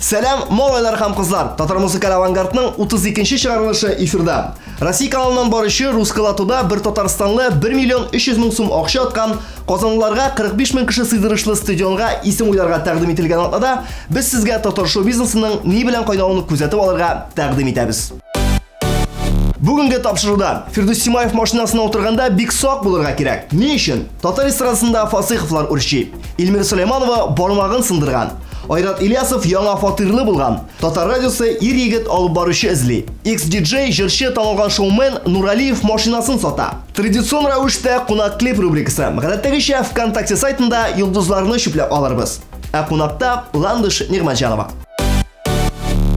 Сәлам, малайлар һәм кызлар! Татар музыкаль авангардның 32нче чыгарылышы эфирда. Россия каналыннан баручы Русское лотода бер татарстанлы 1 миллион 300 мең сум акча откан, казанлыларга 45 мең кеше сыйдырышлы стадионга исем уйларга тәкъдим ителгән атнада без сезгә татар шоу-бизнесының ни белән кайнавын күзәтеп алырга тәкъдим итәбез. Бүгенге тапшыруда Фирдүс Симаев машинасына утырганда бик сак булырга кирәк. Ни өчен? Татар эстрадасында Фасыйховлар үрчи. Эльмира Сөләйманова бармагын сындырган. Айрат Ильясов яңа фатирлы булган. Татар радиосы ир-егет алып баручы эзли. Экс-диджей, җырчы, танылган шоумен Нуралиев машинасын сата. Традицион рәвештә Кунак клип рубрикасы. Гадәттәгечә ВКонтакте сайтында йолдызларны чүпләп алырбыз. Ә кунакта Ландыш Нигъмәтҗанова.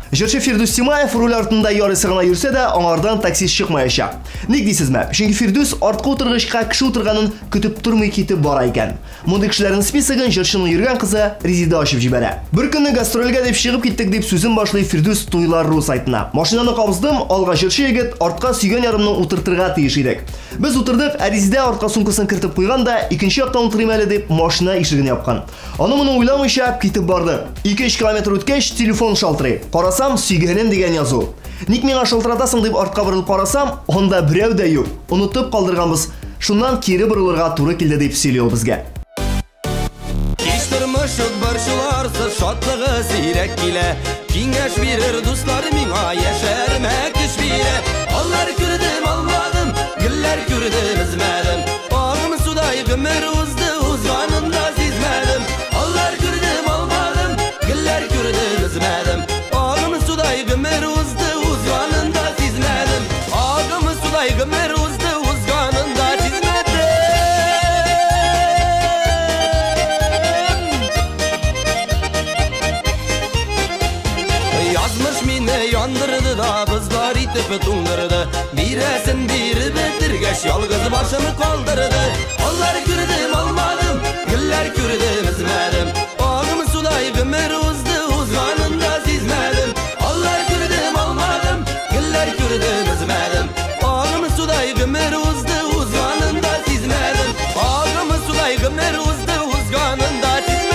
Җырчы Фирдүс Тимаев руль артында ярыйсы гына йөрсә дә, аңардан таксист чыкмаячак. Ник дисезме? Чөнки Фирдүс арткы утыргычка кеше утырганын көтеп тормый китеп бара икән. Мондый кешеләрнең списогын җырчының йөргән кызы Резида ачып җибәрә. Бер көнне гастрольгә дип чыгып киттек дип сүзен башлый Фирдүс Туйлар.ру сайтына. Машинаны кабыздым, алга җырчы егет, артка сөйгән ярымны утыртырга тиеш идек. Без утырдык, ә Резидә артка сумкасын кертеп куйган да, икенче яктан утырыйм әле дип, машина ишеген япкан. Аны-моны уйламыйча китеп барды. 2-3 километр үткәч, телефон шалтырый. Карасам, сөйгәнем дигән язу. Ник миңа шалтыратасың дип артка борылып карасам, анда берәү дә юк. Онытып калдырганбыз. Шуннан кире борылырга туры килде дип сөйли ул безгә. Кич тормыш борчуларсыз, шатлыгы сирәк килә. Киңәш бирер дуслар миңа, яшәремә көч бирә. Аллар күрдем, алмадым, гөлләр күрдем, өзмәдем. Агым судай гомер узды, узганын да сизмәдем. Аллар күрдем, алмадым, гөлләр күрдем, өзмәдем. Агым судай гомер узды, узганын да сизмәдем. Агым судай гомер узды, узганын да сизмәдем. Язмыш мине яндырды да, бозлар итеп туңдырды. Бирәсен биреп бетергәч, ялгыз башым калдырды. Аллар күрдем, алмадым, гөлләр күрдем, өзмәдем. Агым судай гомер узды, узганын да сизмәдем. Аллар күрдем, алмадым, гөлләр күрдем, өзмәдем. Агым судай гомер узды, узганын да сизмәдем. Агым судай гомер узды, узганын да сизмәдем.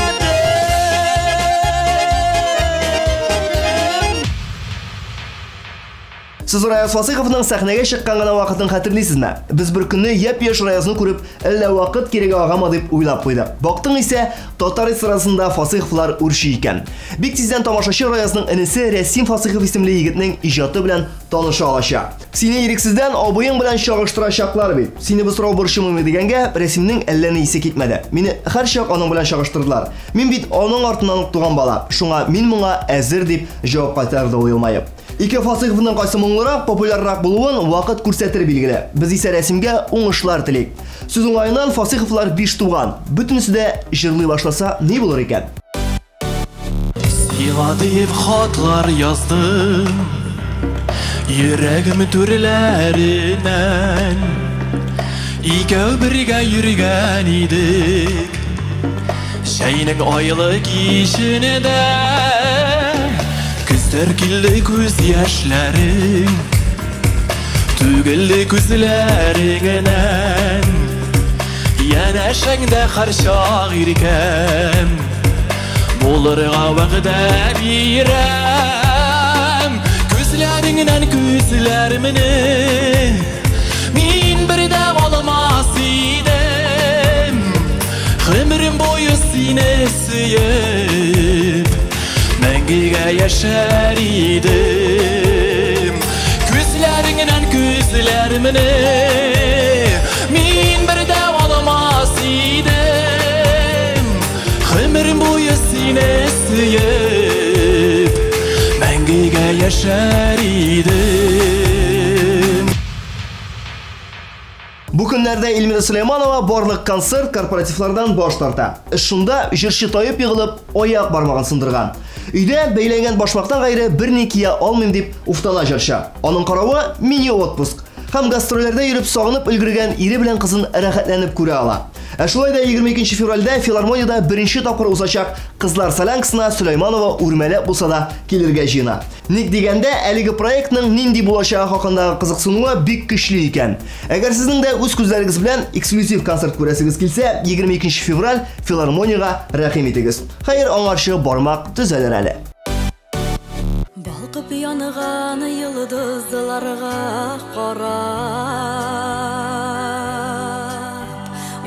Сез Раяз Фасыйховның сәхнәгә чыккан гына вакытын хәтерлисезме? Без бер көнне япь-яшь Раязны күреп, әллә вакыт кирегә агама дип уйлап куйдык. Бактың исә, татар эстрадасында Фасыйховлар үрчи икән. Бик тиздән тамашачы Раязның энесе Рәсим Фасыйхов исемле егетнең иҗаты белән таныша алачак. Сине ирексездән абыең белән чагыштырачаклар бит. Сине бу сорау борчымыймы дигәнгә, Рәсимнең әллә ни исе китмәде. Мине һәрчак аның белән чагыштырдылар. Мин бит аның артыннан ук туган бала. Шуңа мин моңа әзер дип җавап кайтарды ул елмаеп. Ике Фасыйховның кайсы моңлырак, популяррак булуын вакыт күрсәтер билгеле. Без исә Рәсимгә уңышлар телик. Сүз уңаеннан Фасыйховлар 5 туган. Бөтенесе дә җырлый башласа, ни булыр икән? Сиңа дип хатлар яздым, йөрәгем түрләреннән. Икәү бергә йөргән идек, җәйнең айлы кичендә. Күзләр килде күз яшьләрең, түгелде күзләреңнән. Янәшәңдә һәрчак иркәм, булырга вәгъдә бирәм. Күзләреңнән күзләремне мин бер дә алмас идем. Гомерем буе сине сөеп, мәңгегә яшәр идем. Күзләреңнән күзләремне мин бер дә алмас идем. Гомерем буе сине сөеп, мәңгегә яшәр идем. Бу көннәрдә Эльмира Сөләйманова барлык концерт корпоративлардан баш тарта. Эш шунда, җырчы таеп егылып, аяк бармагын сындырган. Өйдә бәйләнгән башмактан гайре берни кия алмыйм дип уфтана җырчы. Аның каравы мини-отпуск. Һәм гастрольләрдә йөреп сагынып өлгергән ире белән кызын рәхәтләнеп күрә ала. Ә шулай да 22 февральдә филармониядә беренче тапкыр узачак Кызлар солянкасына Сөләйманова үрмәләп булса да килергә җыена. Ник дигәндә, әлеге проектның нинди булачагы хакындагы кызыксынуы бик көчле икән. Әгәр сезнең дә үз күзләрегез белән эксклюзив концерт күрәсегез килсә, 22 февраль филармониягә рәхим итегез. Хәер, аңарчы бармак төзәлер әле. Айларга карап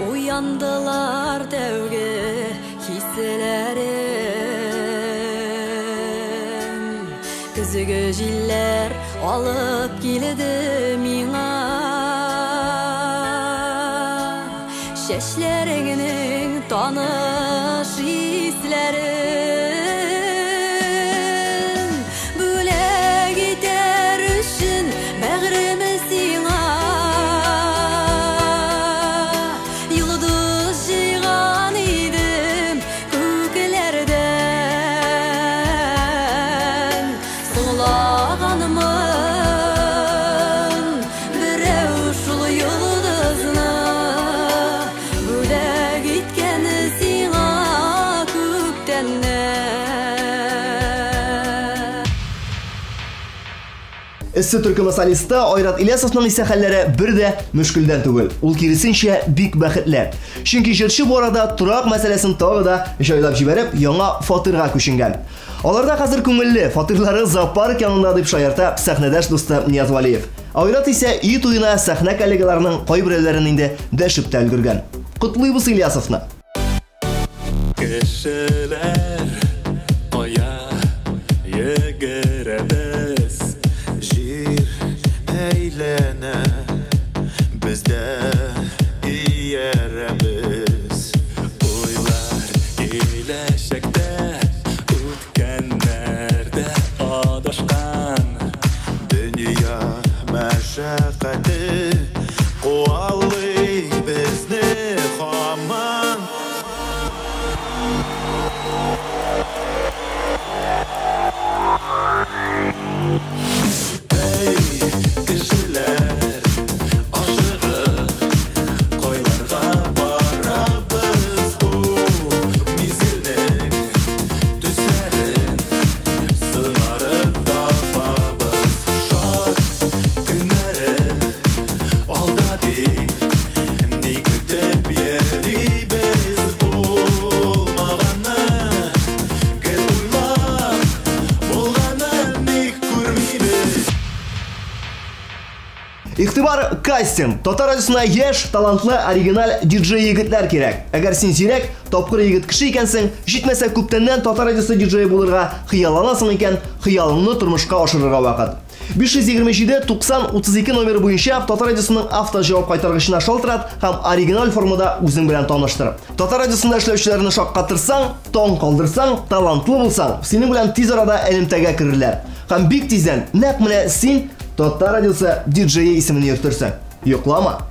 уяндылар тәүге хисләрем. Көзге җилләр алып килде миңа чәчләреңнең таныш исләрен. Бүләк итәр өчен бәгъреме сиңа йолдыз җыйган идем күкләрдән. Соңлаганмын берәү шул йолдызны бүләк иткән сиңа күктәннән. Эссе төркеме солисты Айрат Ильясовның исә хәлләре бер дә мөшкелдән түгел. Ул киресенчә бик бәхетле. Чөнки җырчы бу арада торак мәсьәләсен тагы да җайлап җибәреп, яңа фатирга күченгән. Аларда хәзер күңелле, фатирлары зоопарк янында дип шаярта сәхнәдәш дусты Нияз Валиев. Айрат исә өй туена сәхнә коллегаларының кайберәүләрен инде дәшеп тә өлгергән. Котлыйбыз Ильясовны. Кешеләр кая йөгерәбез, Җир әйләнә, бездә иярәбез. Уйлар киләчәктә, үткәннәрдә адашкан. Дөнья мәшәкате куалый безне һаман. Эй, кешеләр, ашыгып, кайларга барабыз? Бу мизгелнең төсләрен сыңарып табабыз. Шат көннәре алда дип, ни көтеп йөрибез? Булмаганны гел уйлап, булганын ник күрмибез? Игътибар, кастинг! Татар радиосына яшь, талантлы, оригиналь диджей егетләр кирәк. Әгәр син зирәк, тапкыр егет кеше икәнсең, җитмәсә күптәннән Татар радиосы диджее булырга хыялланасың икән, хыялыңны тормышка ашырырга вакыт. 527 90 32 номеры буенча Татар радиосының авто җавап кайтаргычына шалтырат һәм оригиналь формада үзең белән таныштыр. Татар радиосында эшләүчеләрне шаккатырсаң, таң калдырсаң, талантлы булсаң, синең белән тиз арада элемтәгә керерләр. Һәм бик тиздән нәкъ менә син Татар радиосы диджее исемен йөртерсең. Йоклама.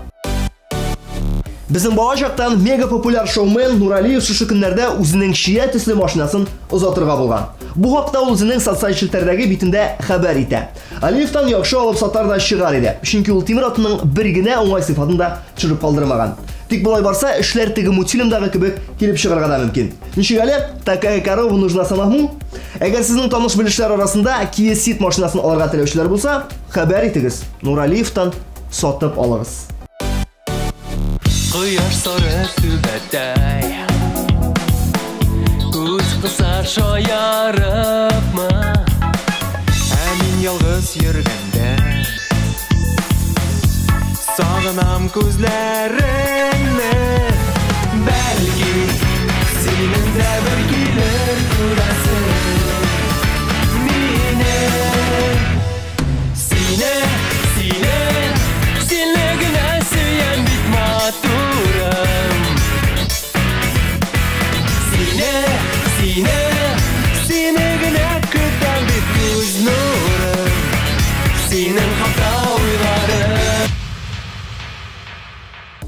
Безнең бала чактан мега популяр шоумен Нуралиев шушы көннәрдә үзенең чия төсле машинасын озатырга булган. Бу хакта ул үзенең социаль челтәрдәге битендә хәбәр итә. Алиевтан яхшы алып сатар да чыгар иде. Чөнки ул тимер атының бер генә уңай сыйфатын да төшереп калдырмаган. Тик болай барса, эшләр теге мультфильмдагы кебек килеп чыгарга да мөмкин. Ничек әле? Такая корова нужна самому? Әгәр сезнең таныш белешләр арасында Kia Ceed машинасын алырга теләүчеләр булса, хәбәр итегез. Нуралиевтан сатып алыгыз. Кояш сары түбәтәй, күз кыса шаярыпмы? Ә мин ялгыз йөргәндә сагынам күзләреңне. Бәлки синең дә бер килер күрәсең мине. Сине, сине, сине генә сөям бит матурым. Сине, сине, сине генә көтәм бит күз нурым. Синең хакта уйларым.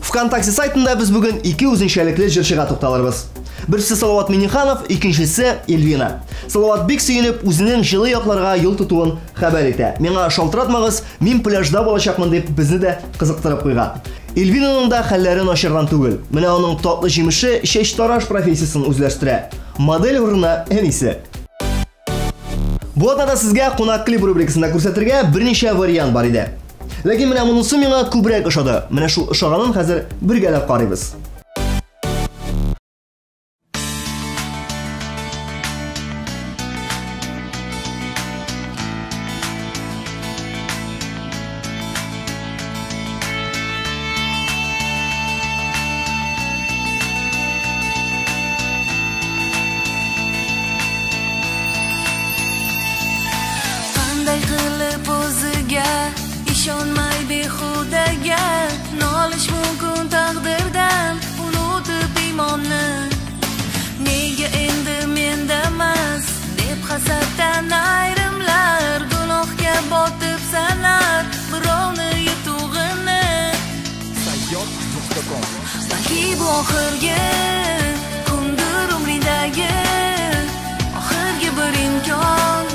ВКонтакте сайтында без бүген ике үзенчәлекле җырчыга тукталырбыз. Берсе Салават Минниханов, икенчесе Эльвина. Салават бик сөенеп үзенең җылы якларга юл тотуын хәбәр итә. Миңа шалтыратмагыз, мин пляжда булачакмын дип безне дә кызыктырып куйган. Эльвинаның да хәлләре начардан түгел. Менә аның татлы җимеше чәчтараш профессиясен үзләштерә. Модель урынына әнисе. Бу атнада сезгә кунак клип рубрикасында күрсәтергә берничә вариант бар иде. Ләкин менә монысы миңа күбрәк ошады. Менә шул ошаганын хәзер бергәләп карыйбыз. Birdan unutib iymonni. Nega endi mendamas deb hasaddan ayrimlar gunohga botib sanar birovni yutug'ini. Balki bu oxirgi kundir umringdagi oxirgi bir imkon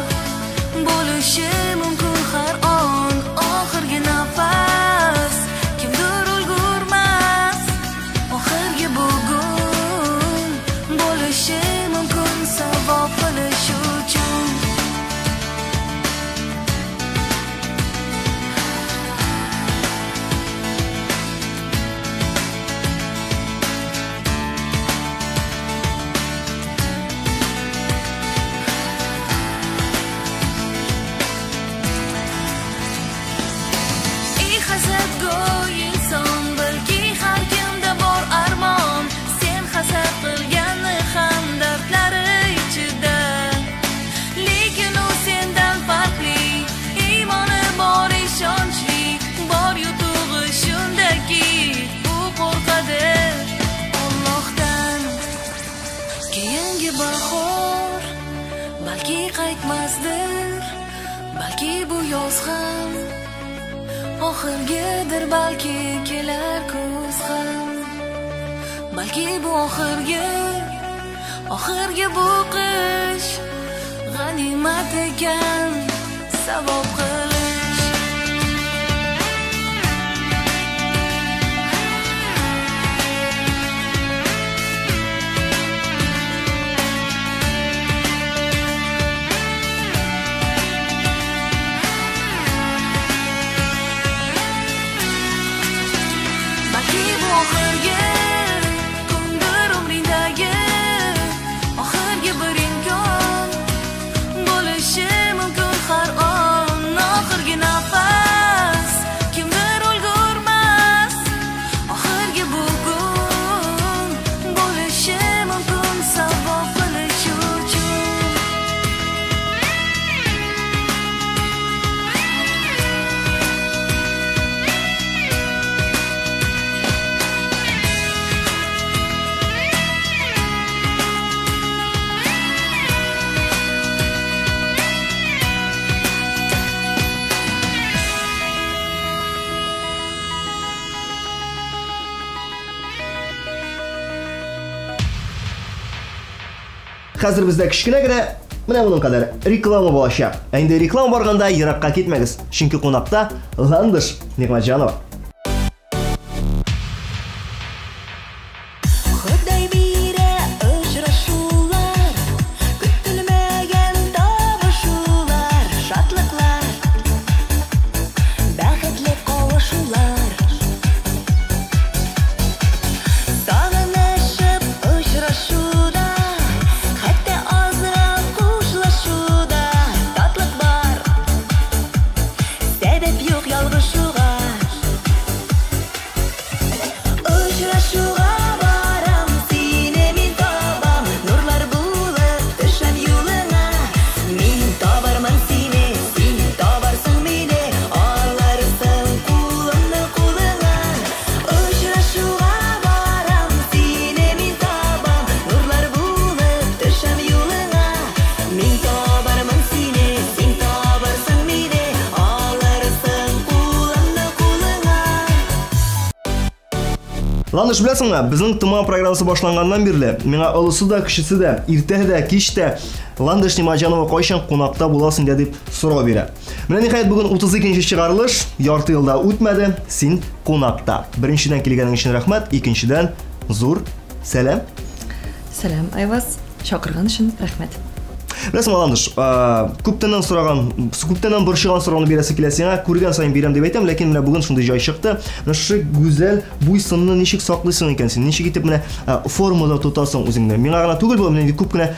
bo'lishi mumkin har on. Oxirgi nafas kimdir ulgurmas, oxirgi bugun bo'lishi mumkin savob qilish uchun. Ey hasadgo'y inson, balki har kimda bor armon, sen hasad qilganni ham dardlari ichida. Lekin u sendan farqli, iymoni bor, ishonchli, bor yutug'i shundaki, u qo'rqadi Allohdan. Keyingi bahor balki qaytmasdir, balki bu yoz ham oxirgidir, balki kelar kuz ham. Balki bu oxirgi, oxirgi bu qish g'animat ekan savob qilish. Balki bu oxirgi kundir umringdagi oxirgi bir imkon bo'lishi mumkin har on. Oxirgi nafas kimdir ulgurmas, oxirgi bugun bo'lishi mumkin savob qilish uchun. Хәзер бездә кечкенә генә менә моның кадәр реклама булачак. Ә инде реклама барганда еракка китмәгез, чөнки кунакта Ландыш Нигъмәтҗанова. Ходай бирә очрашулар, көтелмәгән табышулар, шатлыклар, бәхетле кавышулар. Сагынышып очрашуда, хәтта азрак хушлашуда татлык бар, сәбәп юк ялгышуга. Очрашуга барам, сине мин табам, нурлар булып төшәм юлыңа. Мин табармын сине, син табарсың мине, алырсың кулымны кулыңа. Очрашуга барам, сине мин табам, нурлар булып төшәм юлыңа. Мин табармын сине, син табарсың мине, алырсың кулымны кулыңа. Ландыш, беләсеңме, безнең Томан программасы башланганнан бирле миңа олысы да, кечесе дә, иртә дә, кич тә Ландыш Нигъмәтҗанова кайчан кунакта буласың инде дип сорау бирә. Менә ниһаять бүген 32нче чыгарылыш, ярты елда үтмәде, син кунакта. Беренчедән килгәнең өчен рәхмәт, икенчедән зур сәлам. Сәлам, Айваз. Чакырган өчен рәхмәт. Беләсеңме, Ландыш, күптәннән сораган, күптәннән борчыган сорауны бирәсе килә сиңа, күргән саен бирәм дип әйтәм, ләкин менә бүген шундый җай чыкты. Менә шушы гүзәл буй-сынны ничек саклыйсың икән син? Ничек итеп менә формада тотасың үзеңне? Миңа гына түгел бу, менә инде күп кенә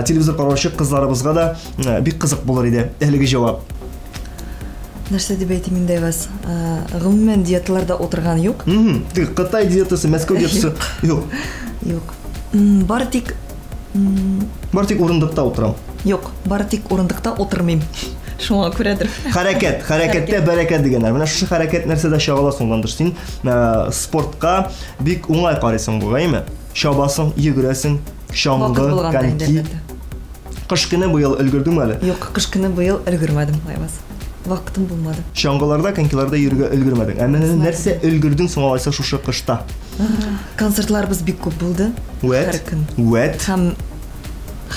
телевизор караучы кызларыбызга да бик кызык булыр иде әлеге җавап. Нәрсә дип әйтим инде, Айваз? Гомумән диеталарда утырган юк. Теге Кытай диетасы, Мәскәү диетасы юк. Юк. Бары тик Бары тик урындыкта утырам. Юк, бары тик урындыкта утырмыйм. Шуңа күрәдер. Хәрәкәт, хәрәкәттә бәрәкәт дигәннәр. Менә шушы хәрәкәт нәрсәдә чагыла соң, Ландыш? Син спортка бик уңай карыйсың бугай, әйме? Чабасың, йөгерәсең, чаңгы, коньки. Кыш көне быел өлгердеңме әле? Юк, кыш көне быел өлгермәдем, Айваз. Вакытым булмады. Чаңгыларда, конькиларда йөрергә өлгермәдең. Ә менә нәрсә өлгердең соң алайса шушы кышта? Концертларыбыз бик күп булды. Вәт. Һәр көн. Вәт. Һәм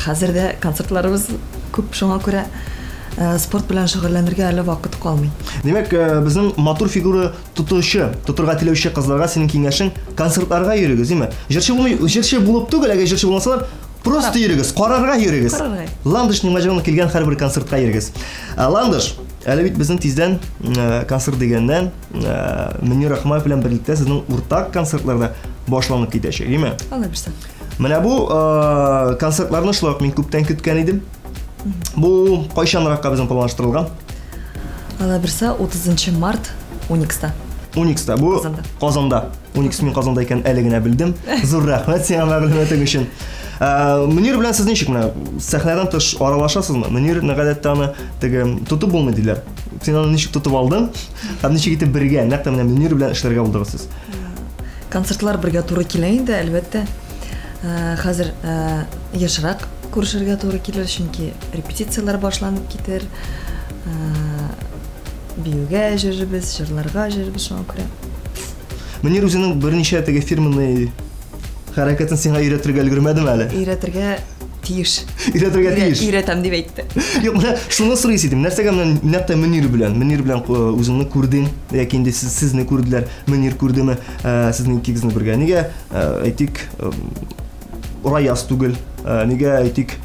хәзер дә концертларыбыз күп, шуңа күрә спорт белән шөгыльләнергә әле вакыт калмый. Димәк, безнең матур фигура тотучы, тотырга теләүче кызларга синең киңәшең концертларга йөрегез, димме? Җырчы булмый, җырчы булып түгел, әгәр җырчы булмасалар, просто йөрегез, карарга йөрегез. Карарга. Ландыш Нигъмәтҗанова килгән һәрбер концертка йөрегез. Ландыш, әле бит безнең тиздән концерт дигәннән Мөнир Рахмаев белән берлектә сезнең уртак концертлар да башланып китәчәк, димме? Алла бирсә. Менә бу концертларны шулай ук мин күптән көткән идем. Бу кайчанракка безнең планлаштырылган? Алла бирсә, 30 март Уникста. Уникста. Бу Казанда. Казанда. Уникс мин Казанда икән әле генә белдем. Зур рәхмәт сиңа мәгълүматың өчен. Мөнир белән сез ничек менә сәхнәдән тыш аралашасызмы? Мөнир гадәттә аны теге тотып булмый диләр. Син аны ничек тотып алдың? Һәм ничек итеп бергә, нәкъ тә менә Мөнир белән эшләргә булдыгыз сез? Концертлар бергә туры килә инде, әлбәттә. Хәзер ешрак күрешергә туры килер, чөнки репетицияләр башланып китер. Биюгә йөрербез, җырларга йөрербез, шуңа күрә. Мөнир үзенең берничә теге фирменный хәрәкәтен сиңа өйрәтергә өлгермәдеме әле? Өйрәтергә тиеш. Өйрәтергә тиеш. Өйрәтәм дип әйтте. Юк, менә шуны сорыйсы идем. Нәрсәгә менә нәкъ тә Мөнир белән? Мөнир белән үзеңне күрдең, яки инде сезне күрделәр, Мөнир күрдеме, сезнең икегезне бергә? Нигә, әйтик, Раяз түгел, нигә әйтик,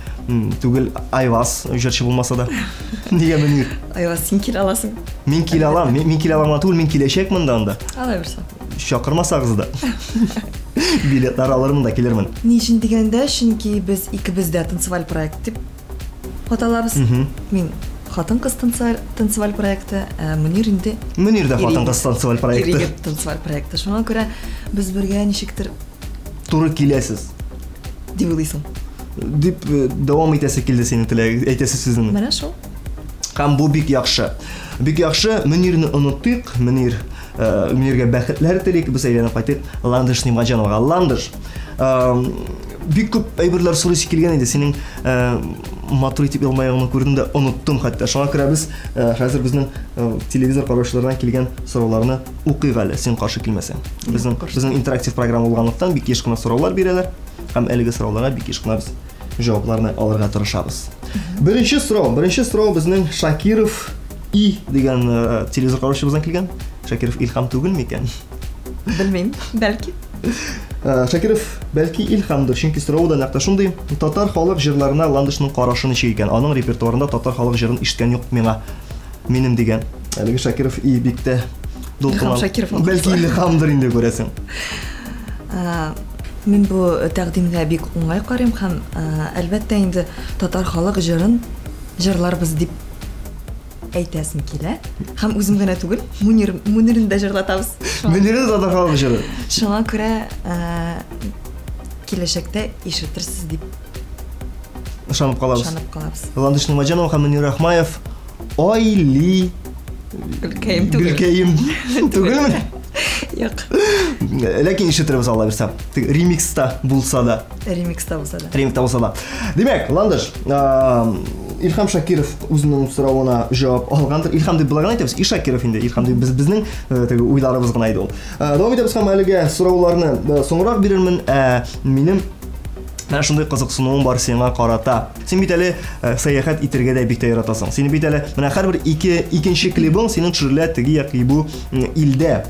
түгел Айваз, җырчы булмаса да. Нигә Мөнир? Айваз, син килә аласың. Мин килә алам, мин килә алам түгел, мин киләчәкмен дә анда. Алай булса. Чакырмасагыз да. Билетлар алырмын да килермен. Ни өчен дигәндә, чөнки без икебез дә танцеваль проект дип аталабыз. Мин хатын-кыз танцеваль проекты, ә Мөнир инде Мөнир дә хатын-кыз танцеваль проекты. Ир-егет танцеваль проекты. Шуңа күрә без бергә ничектер туры киләсез. Дип уйлыйсың. Дип дәвам итәсе килде синең теләк, әйтәсе сүзеңне. Менә шул. Һәм бу бик яхшы. Бик яхшы. Мөнирне оныттык. Мөнир, Мөниргә бәхетләр телик. Без әйләнеп кайтыйк Ландыш Нигъмәтҗановага. Ландыш, бик күп әйберләр сорыйсы килгән иде. Синең матур итеп елмаюыңны күрдем дә оныттым хәтта. Шуңа күрә без хәзер безнең телевизор караучылардан килгән сорауларны укыйк әле, син каршы килмәсәң. Безнең интерактив программа булганлыктан бик еш кына сораулар бирәләр. Һәм әлеге сорауларга бик еш кына без җавапларны алырга тырышабыз. Беренче сорау, беренче сорау безнең Шакиров И дигән телевизор караучыбыздан килгән. Шакиров Илһам түгелме икән? Белмим, бәлки. Шакиров бәлки Илһамдыр, чөнки соравы да нәкъ тә шундый. Татар халык җырларына Ландышның карашы ничек икән? Аның репертуарында татар халык җырын ишеткән юк миңа. Минем дигән. Әлеге Шакиров И бик тә дулкынланып. Илһам Шакиров алгысы. Бәлки Илһамдыр инде, күрәсең. Мин бу тәкъдимгә бик уңай карыйм һәм, әлбәттә инде, татар халык җырын җырларбыз дип әйтәсем килә. Һәм үзем генә түгел, Мөнир, Мөнирне дә җырлатабыз. Мөнирне татар халык җыры. Шуңа күрә, киләчәктә ишетерсез дип ышанып калабыз. Ышанып калабыз. Ландыш Нигъмәтҗанова һәм Мөнир Рахмаев Айли Гөлкәем түгел. Гөлкәем түгелме? Юк. Ләкин ишетербез, Алла бирсә. Теге ремикста булса да. Ремикста булса да. Ремикста булса да. Димәк, Ландыш, Илһам Шакиров үзенең соравына җавап алгандыр. Илһам дип болай гына әйтәбез, и Шакиров инде. Илһам дип безнең теге уйларыбыз гына иде ул. Дәвам итәбез һәм әлегә сорауларны соңрак бирермен. Минем менә шундый кызыксынуым бар сиңа карата. Син бит әле сәяхәт итәргә дә бик тә яратасың. Син бит әле менә һәрбер икенче клибың синең төшерелә теге яки бу илдә.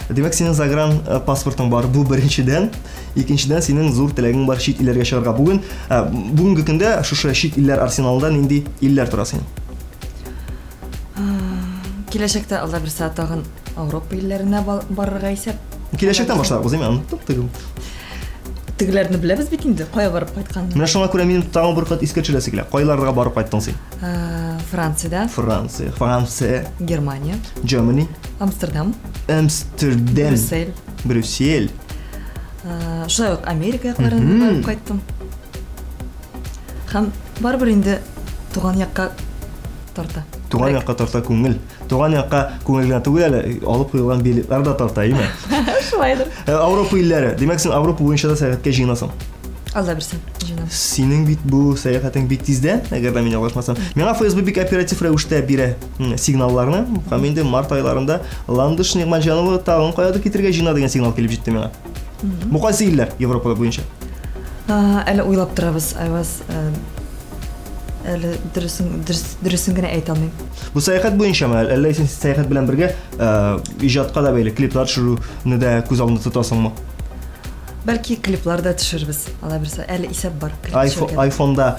Димәк, синең загран паспортың бар. Бу беренчедән. Икенчедән, синең зур теләгең бар чит илләргә чыгарга. Бүгенге көндә шушы чит илләр арсеналында нинди илләр тора синең? Киләчәктә Алла бирсә тагын Ауропа илләренә барырга исәп. Киләчәктән башларбыз, әйме? Оныттык теге. Тегеләрне беләбез бит инде, кая барып кайтканны. Менә шуңа күрә минем тагын бер кат искә төшерәсе килә. Кайларга барып кайттың син? Франциядә. Франция, Франция. Германия. Germany. Амстердам. Амстердам. Брюссель. Брюссель. Шулай ук Америка якларына барып кайттым. Һәм барыбер инде туган якка тарта. Туган якка тарта күңел. Туган якка күңел генә түгел әле, алып куелган билетлар да тарта, әйме? Шулайдыр. Ауропа илләре. Димәк, син Ауропа буенча да сәяхәткә җыенасың. Алла бирсен, җыенам. Синең бит бу сәяхәтең бик тиздән, әгәр дә мин ялгышмасам. Миңа ФСБ бик оператив рәвештә бирә сигналларны. Һәм инде март айларында Ландыш Нигъмәтҗанова тагын каядыр китергә җыена дигән сигнал килеп җитте миңа. Бу кайсы илләр Европада буенча? Әле уйлап торабыз, Айваз. Әле дөресен, дөрес, дөресен генә әйтә алмыйм. Бу сәяхәт буенчамы? Әллә син сәяхәт белән бергә иҗатка да бәйле клиплар төшерүне дә күз алдында тотасыңмы? Бәлки клиплар да төшербез. Алла бирсә, әле исәп бар. Клип төшерергә. Айфонда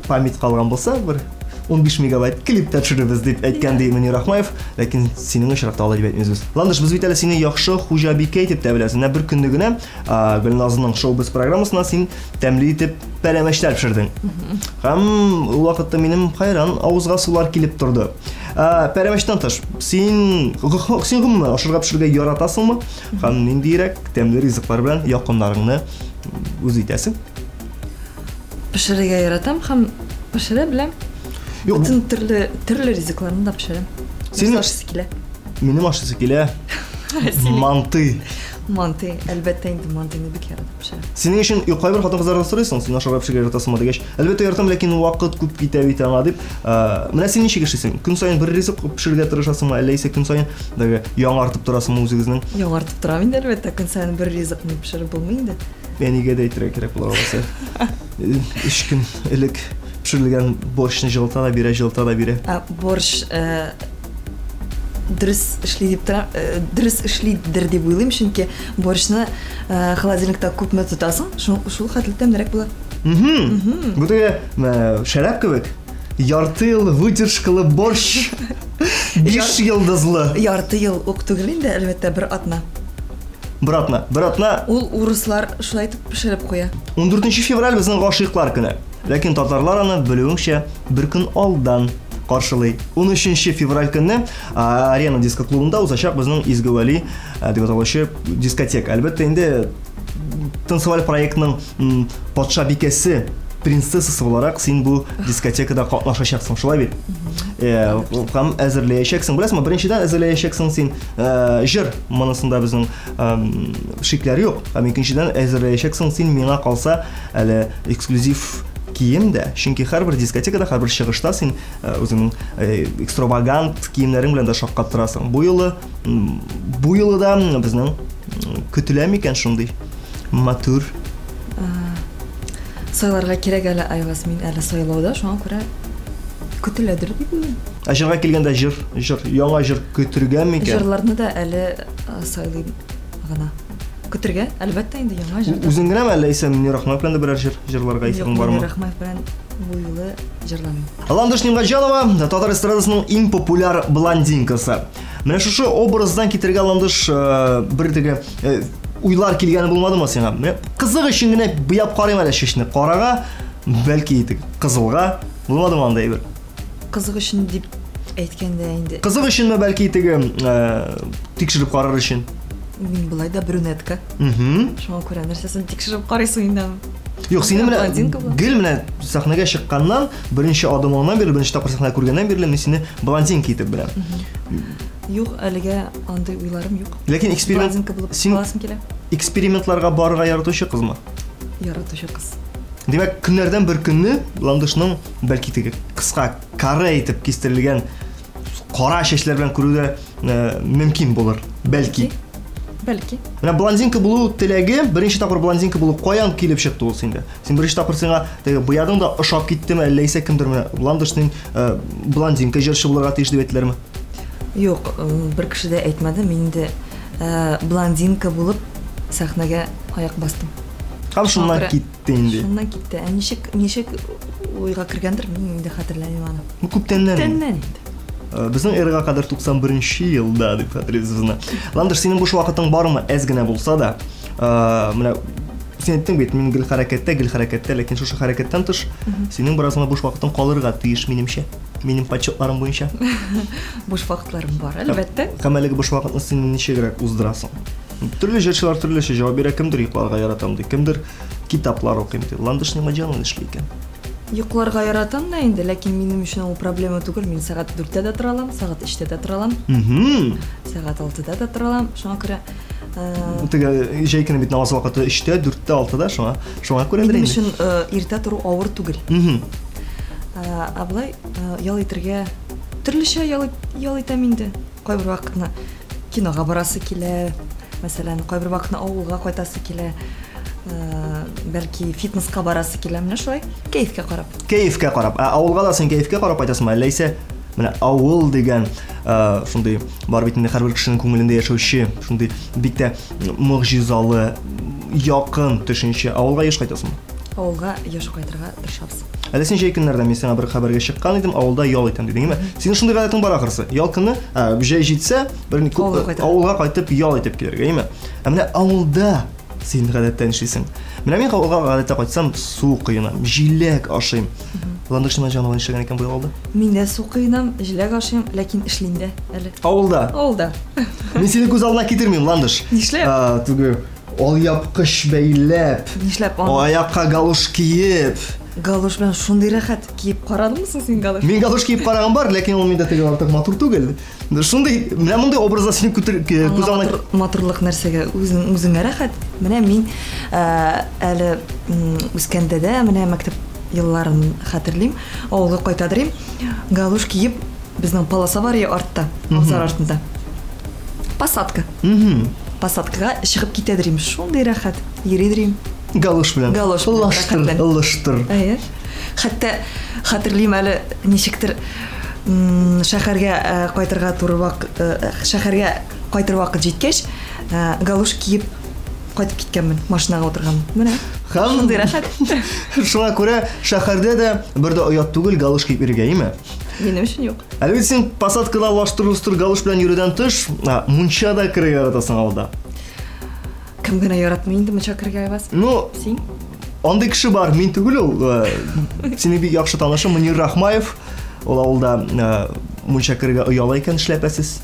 память калган булса, бер 15 мегабайт клип тә төшерербез дип әйткән ди Мөнир Рахмаев, ләкин синең очракта алай дип әйтмибез без. Ландыш, без бит әле сине яхшы хуҗабикә итеп тә беләбез. Менә бер көнне генә Гөлназның шоу-без программасына син тәмле итеп пәрәмәчләр пешердең. Һәм ул вакытта минем хайран авызга сулар килеп торды. Пәрәмәчтән тыш, син син гомумән ашарга пешерергә яратасыңмы? Һәм ниндирәк тәмле ризыклар белән якыннарыңны үз итәсең? Пешерергә яратам һәм пешерә беләм. Юк, Бөтен төрле төрле ризыкларны да пешерәм. Син- Нәрсә ашыйсы килә? Минем ашыйсы килә. Манты. Манты, әлбәттә инде мантыйны бик яратып пешерәм. Синең өчен юк, кайбер хатын-кызлардан сорыйсың, син ашарга пешерергә яратасыңмы дигәч, әлбәттә яратам, ләкин вакыт күп китә бит аңа дип. Менә син ничек эшлисең? Көн саен бер ризык пешерергә тырышасыңмы, әллә исә көн саен теге яңартып торасыңмы үзегезнең? Яңартып торам инде, әлбәттә, көн саен бер ризыкны пешереп булмый инде. Әнигә дә әйтергә кирәк булыр алайса. Өч көн элек пешерелгән борщны җылыта да бирә, җылыта да бирә. Ә борщ дөрес эшли дип тора, дөрес эшлидер дип уйлыйм, чөнки борщны холодильникта күпме тотасың, шул, шул хәтле тәмлерәк була. Бу теге шәраб кебек. Ярты ел выдержкалы борщ. 5 йолдызлы. Ярты ел ук түгел инде, әлбәттә, бер атна. Бер атна. Бер атна. Ул урыслар шулай итеп пешереп куя. 14 февраль безнең гашыйклар көне. Ләкин татарлар аны, белүеңчә, бер көн алдан каршылый. 13 февраль көнне Арена диско клубында узачак безнең Изге Вәли дип аталучы дискотека. Әлбәттә инде танцеваль проектның патша бикәсе, принцессасы буларак син бу дискотекада катнашачаксың, шулай бит? Һәм әзерләячәксең. Беләсеңме, беренчедән әзерләячәксең син җыр, монысында безнең шикләр юк. Һәм икенчедән әзерләячәксең син, миңа калса, әле эксклюзив кием дә, чөнки һәрбер дискотекада, һәрбер чыгышта син үзеңнең экстравагант киемнәрең белән дә шаккаттырасың. Бу юлы да безнең көтелә микән шундый матур? Сайларга кирәк әле, Айваз, мин әле сайлауда, шуңа күрә көтеләдер дип уйлыйм. Ә җырга килгәндә җыр, җыр, яңа җыр көтергә микән? Җырларны да әле сайлыйм гына. Көтергә, әлбәттә инде яңа җыр. Үзең генәме әллә исә Мөнир Рахмаев белән дә берәр җыр җырларга исәбең бармы? Юк, Мөнир Рахмаев белән бу юлы җырламыйм. Ландыш Нигъмәтҗанова, татар эстрадасының иң популяр блондинкасы. Менә шушы образдан китергә Ландыш бер теге уйлар килгәне булмадымы сиңа? Менә кызык өчен генә буяп карыйм әле чәчне. Карага, бәлки итек, кызылга булмадымы андай бер? Кызык өчен дип әйткәндә инде. Кызык өченме, бәлки теге тикшереп карар өчен? Мин болай да брюнетка. Шуңа күрә нәрсәсен тикшереп карыйсың инде аны? Юк, сине менә гел менә сәхнәгә чыкканнан, беренче адымыңнан бирле, беренче тапкыр сәхнәгә күргәннән бирле мин сине блондинка итеп беләм. Юк, әлегә андый уйларым юк. Ләкин эксперимент Блондинка булып син каласым килә. Экспериментларга барырга яратучы кызмы? Яратучы кыз. Димәк, көннәрдән бер көнне Ландышның бәлки теге кыска каре итеп кистерелгән кара чәчләр белән күрү дә мөмкин булыр, бәлки. Бәлки. Менә блондинка булу теләге, беренче тапкыр блондинка булу каян килеп чыкты ул синдә? Син беренче тапкыр сиңа теге буядың да ошап киттеме, әллә исә кемдер менә Ландышның блондинка җырчы булырга тиеш дип әйттеләрме? Юк, бер кеше дә әйтмәде. Мин инде блондинка булып сәхнәгә аяк бастым. Һәм шуннан китте инде. Шуннан китте. Ә ничек, ничек уйга кергәндер, мин инде хәтерләмим аны. Бу күптәннән. Күптәннән инде. Безнең эрага кадәр 91 елда дип хәтерлибез без аны. Ландыш, синең буш вакытың бармы? Әз генә булса да. Менә син әйттең бит, мин гел хәрәкәттә, гел хәрәкәттә, ләкин шушы хәрәкәттән тыш синең бераз гына буш вакытың калырга тиеш, минемчә. Минем подсчетларым буенча. Буш вакытларым бар, әлбәттә. Һәм әлеге буш вакытны син ничегрәк уздырасың? Төрле җырчылар төрлечә җавап бирә, кемдер йокларга яратам ди, кемдер китаплар укыйм ди. Ландыш Нигъмәтҗанова эшли икән. Йокларга яратам да инде, ләкин минем өчен ул проблема түгел. Мин сәгать 4-тә дә тора алам, сәгать 3-тә дә тора алам, сәгать 6-да да тора алам. Шуңа күрә Теге җәй көне бит намаз вакыты 3-тә, 4-тә, 6-да, шуңа шуңа күрәдер минем инде. өчен иртә тору авыр түгел. Ә болай ял итәргә төрлечә ял, ял итәм инде. Кайбер вакытны кинога барасы килә, мәсәлән, кайбер вакытны авылга кайтасы килә, бәлки фитнеска барасы килә. Менә шулай кәефкә карап. Кәефкә карап. Ә авылга да син кәефкә карап кайтасыңмы? Әллә исә менә авыл дигән шундый бар бит инде һәрбер кешенең күңелендә яшәүче шундый бик тә могҗизалы якын төшенчә. Авылга еш кайтасыңмы? Авылга еш кайтырга тырышабыз. Әле син җәй көннәрдә мин сиңа бер хәбәргә чыккан идем, авылда ял итәм дидең, әйме? Синең шундый гадәтең бар ахрысы. Ял көне, җәй җитсә, бер Авылга кайтырга. авылга кайтып ял итеп килергә, әйме? Ә менә авылда син гадәттә нишлисең? Менә мин авылга гадәттә кайтсам, су коенам, җиләк ашыйм. Ландыш Җанова нишләгән икән бу авылда? Мин дә су коенам, җиләк ашыйм, ләкин эшлим дә әле. Авылда. Авылда. Мин сине күз алдына китермим, Ландыш. Нишләп? Түге алъяпкыч бәйләп, Нишләп аны? аякка галош киеп. Галош белән шундый рәхәт. Киеп карадыңмы соң син галош? Мин галош киеп караган бар, ләкин ул миндә теге артык матур түгел. Шундый, менә мондый образда сине күтер, күз алдына Матур, матурлык нәрсәгә үзең үзеңә рәхәт. Менә мин әле үскәндә дә, менә мәктәп елларын хәтерлим, авылга кайтадырым, галош киеп, безнең полоса бар я артта, абзар артында. Посадка. Посадкага чыгып китәдерим. Шундый рәхәт. Йөридерим. Галош белән. Галош белән, Лаштыр, рәхәтләнеп. лаштыр. Әйе. Хәтта хәтерлим әле ничектер шәһәргә кайтырга туры вакыт, шәһәргә кайтыр вакыт җиткәч, галош киеп кайтып киткәнмен, машинага утырганмын. Менә. Һәм Шундый рәхәт. Шуңа күрә шәһәрдә дә бер дә оят түгел галош киеп йөрергә, әйеме? Минем өчен юк. Әле бит син посадкада лаштыр-лаштыр галош белән йөрүдән тыш, мунча да керергә яратасың авылда. Кем генә яратмый инде мунча керергә, Айваз? Ну, Син? андый кеше бар, мин түгел ул. Синең бик яхшы танышың Мөнир Рахмаев. Ул авылда мунча керергә ояла икән эшләпәсез.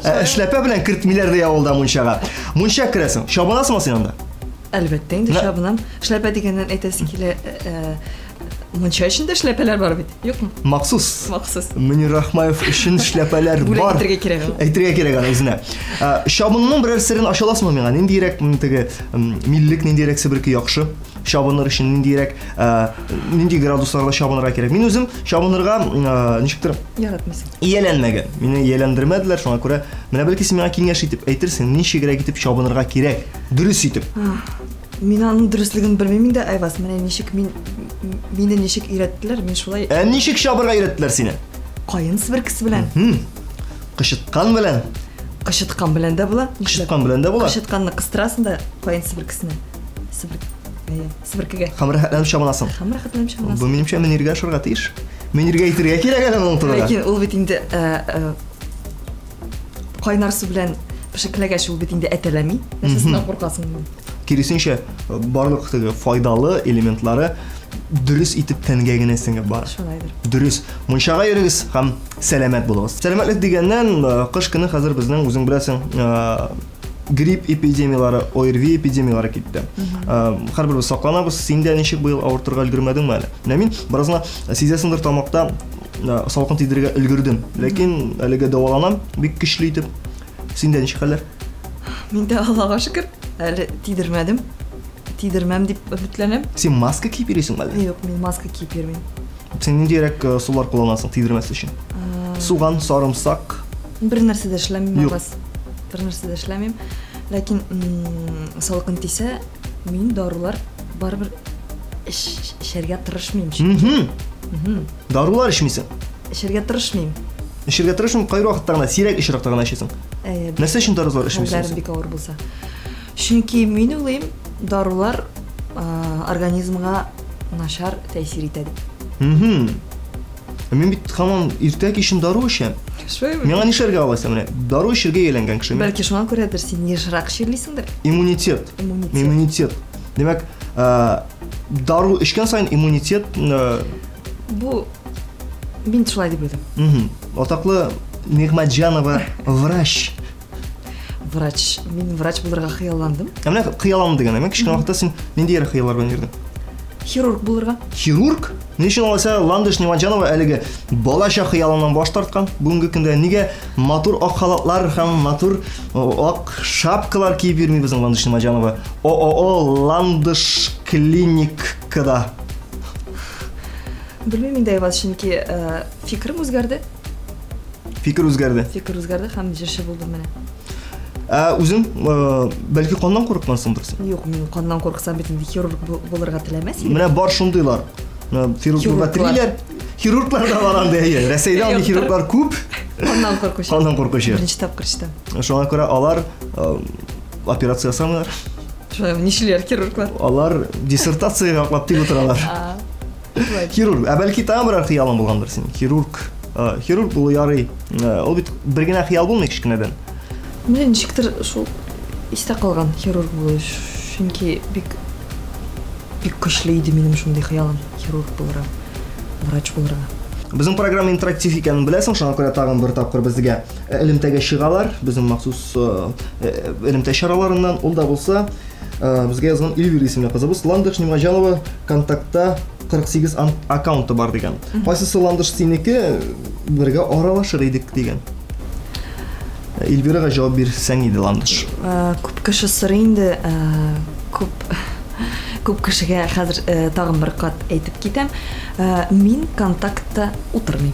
Эшләпә белән кертмиләр ди авылда мунчага. Мунча керәсең. Чабынасыңмы син анда? Әлбәттә инде чабынам. Эшләпә дигәннән әйтәсе килә, мунча эчендә эшләпәләр бар бит, юкмы? Махсус. Махсус. Мөнир Рахмаев өчен эшләпәләр Бүләк бар. итәргә кирәк аны. Әйтергә кирәк аны үзенә. Чабынның берәр серен ача аласыңмы миңа? Ниндирәк теге миллек, ниндирәк себерке яхшы? Чабыныр өчен ниндирәк, нинди градусларда чабынырга кирәк? Мин үзем чабынырга ничектер яратмыйсың. Ияләнмәгән. Мине ияләндермәделәр, шуңа күрә менә бәлки син миңа киңәш итеп әйтерсең, ничегрәк итеп чабынырга кирәк? Дөрес итеп. Мин аның дөреслеген белмим инде, Айваз. Менә ничек мин мине ничек өйрәттеләр, мин шулай. Ә ничек чабырга өйрәттеләр сине? Каен себеркесе белән. Кычыткан белән. Кычыткан белән дә була. Кычыткан белән дә була. Кычытканны кыстырасың да каен себеркесенә. Себеркегә. Һәм рәхәтләнеп чабынасың. Һәм рәхәтләнеп чабынасың. Бу минемчә Мөниргә ошарга тиеш. Мөниргә әйтергә кирәк әле моның турында. Ләкин ул бит инде кайнар су белән пешекләгәч ул бит инде әтәләми. Нәрсәсеннән куркасың? Киресенчә, барлык теге файдалы элементлары дөрес итеп тәнгә генә сеңеп бара. Шулайдыр. Дөрес. Мунчага йөрегез һәм сәламәт булыгыз. Сәламәтлек дигәннән, кыш көне хәзер безнең, үзең беләсең, грипп эпидемиялары, ОРВИ эпидемиялары китте. Һәрберебез сакланабыз. Син дә ничек быел авыртырга өлгермәдеңме әле? Менә мин беразына сизәсеңдер, тамакта салкын тидерергә өлгердем. Ләкин әлегә дәваланам бик көчле итеп. Син дә ничек хәлләр? Мин дә Аллага шөкер, әле тидермәдем. Тидермәм дип өметләнәм. Син маска киеп йөрисеңме әле? Юк, мин маска киеп йөрмим. Син ниндирәк сулар кулланасың тидермәс өчен? Суган, сарымсак? Бер нәрсә дә эшләмим, Аббас. Бер нәрсә дә эшләмим. Ләкин салкын тисә, мин дарулар барыбер эчәргә тырышмыйм. Дарулар эчмисең? Эчәргә тырышмыйм. Эчәргә тырышмыйм, кайбер вакытта гына, сирәк очракта гына эчәсең. Нәрсә өчен дарулар эчмисең? Хәлләрем бик авыр булса. Чөнки мин уйлыйм, дарулар организмга начар тәэсир итә дип. Мин бит һаман иртә кичен дару эчәм. Шулаймы? Миңа нишләргә алайса менә? Дару эчәргә ияләнгән кеше мин. Бәлки шуңа күрәдер син ешрак чирлисеңдер? Иммунитет. Иммунитет. Димәк, дару эчкән сайын иммунитет Бу мин шулай дип уйлыйм. Атаклы Нигъмәтҗанова врач. Врач. Мин врач булырга хыялландым. Ә менә хыялландым дигән, ә кечкенә вакытта син нинди хыяллар белән йөрдең? Хирург булырга. Хирург? Ни өчен алайса Ландыш Нигъмәтҗанова әлеге балачак хыялыннан баш тарткан? Бүгенге көндә нигә матур ак халатлар һәм матур ак шапкалар киеп йөрми безнең Ландыш Нигъмәтҗанова? ООО Ландыш клиникада. Белмим инде, Айваз, чөнки фикерем үзгәрде. Фикер үзгәрде. Фикер үзгәрде һәм җырчы булдым менә. Ә үзең, бәлки каннан курыкмансыңдыр син? Юк, мин каннан курыксам бит инде хирург булырга теләмәс идем. Менә бар шундыйлар. Хирург булырга телиләр. Хирурглар да бар андый, әйе. Рәсәйдә андый хирурглар күп. Каннан куркучы. Каннан куркучы. Беренче тапкыр ишетәм. Шуңа күрә алар операция ясамыйлар. Шулай, нишлиләр хирурглар? Алар диссертация яклап тик утыралар. Хирург. Ә бәлки тагын берәр хыялың булгандыр синең? Хирург. Хирург булу ярый. Ул бит бер генә хыял булмый кечкенәдән. Менә ничектер шул истә калган хирург булу, чөнки бик бик көчле иде минем шундый хыялым, хирург булырга, врач булырга. Безнең программа интерактив икәнен беләсең, шуңа күрә тагын бер тапкыр безгә элемтәгә чыгалар, безнең махсус элемтә чараларыннан, ул да булса безгә язган Эльвира исемле кызыбыз Ландыш Нигъмәтҗанова контактта 48 аккаунты бар дигән. Кайсысы Ландыш синеке, бергә аралашыр идек дигән. Эльвирага җавап бирсәң иде, Ландыш. Күп кеше сорый инде, күп күп кешегә хәзер тагын бер кат әйтеп китәм. Мин контактта утырмыйм.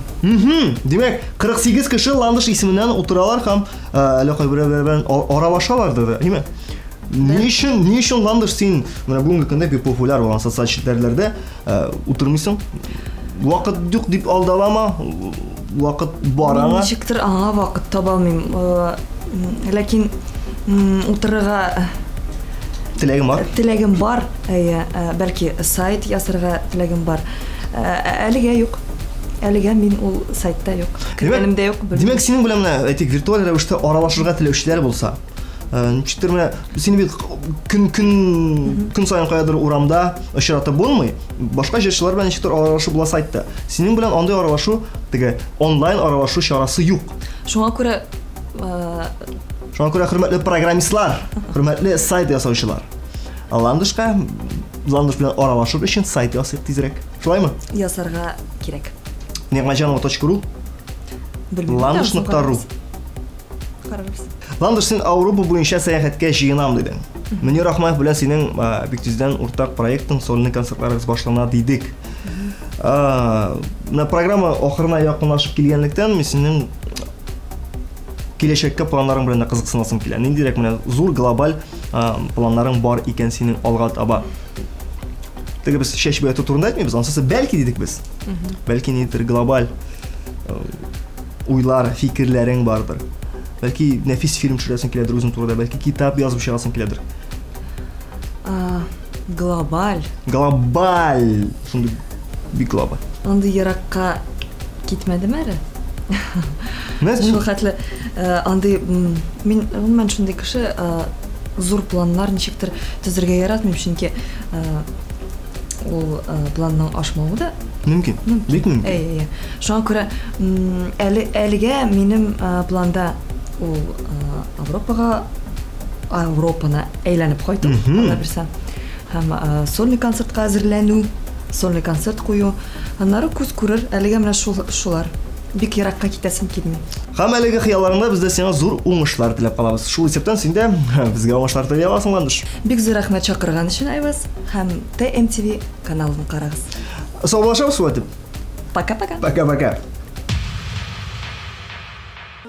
Димәк, 48 кеше Ландыш исеменнән утыралар һәм әллә кайберәүләр белән аралашалар да, әйме? Ни өчен, ни өчен Ландыш син менә бүгенге көндә бик популяр булган социаль челтәрләрдә утырмыйсың? Вакыт юк дип алдалама, вакыт бар аңа. Ничектер аңа вакыт таба алмыйм. Ләкин утырырга теләгем бар. Теләгем бар, әйе, бәлки сайт ясарга теләгем бар. Әлегә юк. Әлегә мин ул сайтта юк. Кергәнем дә юк. Димәк, синең белән менә, әйтик, виртуаль рәвештә аралашырга теләүчеләр булса, ничектер менә сине бит көн көн көн саен каядыр урамда очратып булмый. Башка җырчылар белән ничектер аралашу була сайтта. Синең белән андый аралашу, теге онлайн аралашу чарасы юк. Шуңа күрә Шуңа күрә хөрмәтле программистлар, хөрмәтле сайт ясаучылар. Ландышка, Ландыш белән аралашыр өчен сайт ясыйк тизрәк. Шулаймы? Ясарга кирәк. Нигъмәтҗанова.ру. Ландыш.ру. Карарбыз. Ландыш, син Ауропа буенча сәяхәткә җыенам дидең. Мөнир Рахмаев белән синең бик тиздән уртак проектың, сольный концертларыгыз башлана дидек. Менә программа ахырына якынлашып килгәнлектән, мин синең киләчәккә планнарың белән дә кызыксынасым килә. Ниндирәк менә зур глобаль планнарың бар икән синең алга таба? Теге без чәч буяту турында әйтмибез, анысы бәлки дидек без. Бәлки ниндидер глобаль уйлар, фикерләрең бардыр. Бәлки нәфис фильм төшерәсең киләдер үзең турында, бәлки китап язып чыгасың киләдер. Глобаль. Глобаль. Шундый бик глобаль. Андый еракка китмәдем әле. Шул хәтле андый мин гомумән шундый кеше, зур планнар ничектер төзергә яратмыйм, чөнки ул планның ашмавы да мөмкин. Бик мөмкин. Әйе, әйе. Шуңа күрә әле әлегә минем планда ул Европага, Европаны әйләнеп кайту, Алла бирсә. Һәм сольный концертка әзерләнү, сольный концерт кую. Аннары күз күрер, әлегә менә шул шулар. Бик еракка китәсем килми. Һәм әлеге хыялларыңда без дә сиңа зур уңышлар теләп калабыз. Шул исәптән син дә безгә уңышлар тели аласың, Ландыш. Бик зур рәхмәт чакырган өчен, Айваз, һәм TMTV каналын карагыз. Саубуллашабыз шулай итеп. Пока-пока. Пока-пока.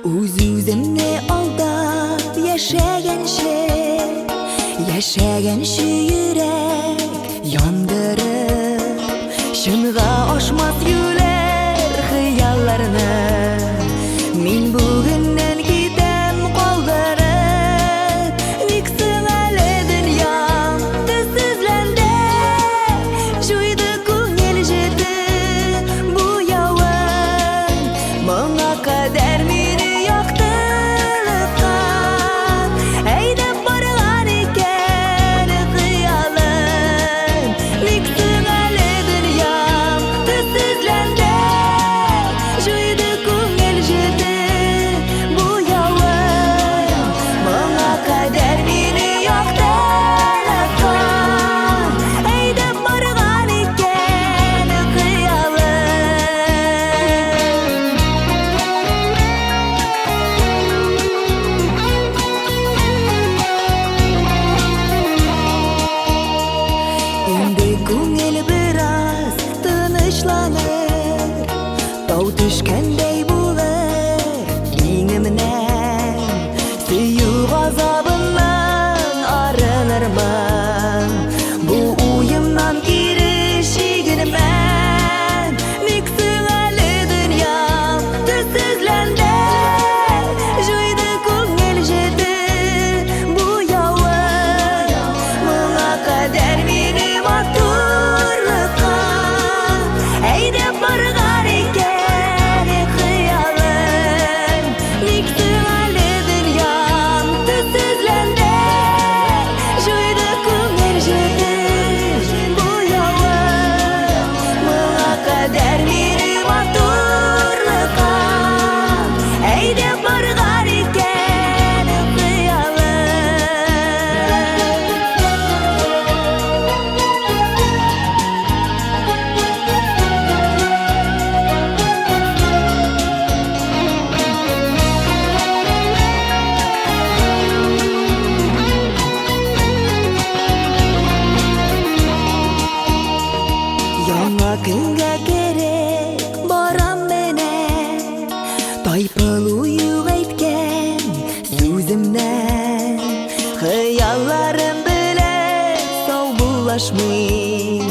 Үз-үземне алдап яшәгәнче, яшәгәнче йөрәк яндырып, чынга ашмас юләр хыялларны мин бүгеннән китәм калдырып. Ник соң әле дөньям төссезләнде, җуйды күңел җете буявын. Моңа кадәр мине яктылыкка әйдәп барган икән хыялым. Ник соң әле дөньям төссезләнде, башланыр, тау төшкәндәй булыр иңемнән. Сөю газабыннан арынырмын, бу уемнан кире чигенмәм. Ник соң әле дөньям төссезләнде, җуйды күңел җете буявын. Моңа кадәр мине матурлыкка әйдәп барган икән хыялым. Ник соң әле дөньям төссезләнде, җуйды күңел җете буявын. Моңа кадәр мине матурлыкка әйдәп барган икән хыялым. Яңа көнгә кереп барам менә, тайпылу юк әйткән сүземнән. Хыялларым белән саубуллашмыйм,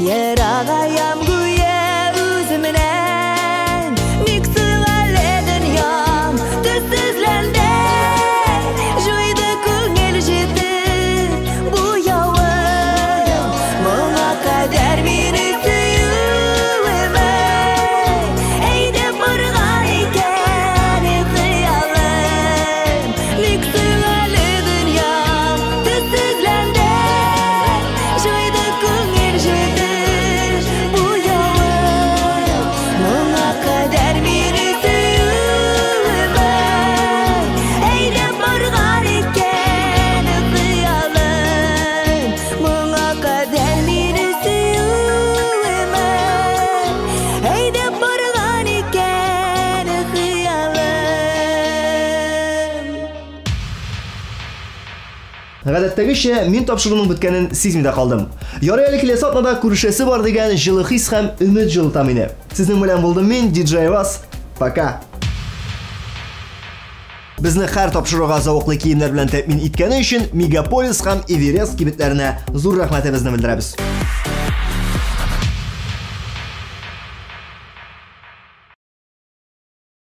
ерагаям гүя үземнән. Ник соң әле дөньям төссезләнде, җуйды күңел җете буявын. Моңа кадәр мине сөюемә әйдәп барган икән хыялым. Ник соң әле дөньям төссезләнде, җуйды күңел җете буявын. Моңа кадәр мине сөюемә әйдәп барган икән хыялым. Моңа кадәр мине сөюемә әйдәп барган икән хыялым. Гадәттәгечә, мин тапшыруның беткәнен сизми дә калдым. Ярый әле киләсе атнада күрешәсе бар дигән җылы хис һәм өмет җылыта мине. Сезнең белән булдым мин, DJ Вас. Пока. Безне һәр тапшыруга зәвыклы киемнәр белән тәэмин иткәне өчен Мегаполис һәм Эверест кибетләренә зур рәхмәтебезне белдерәбез.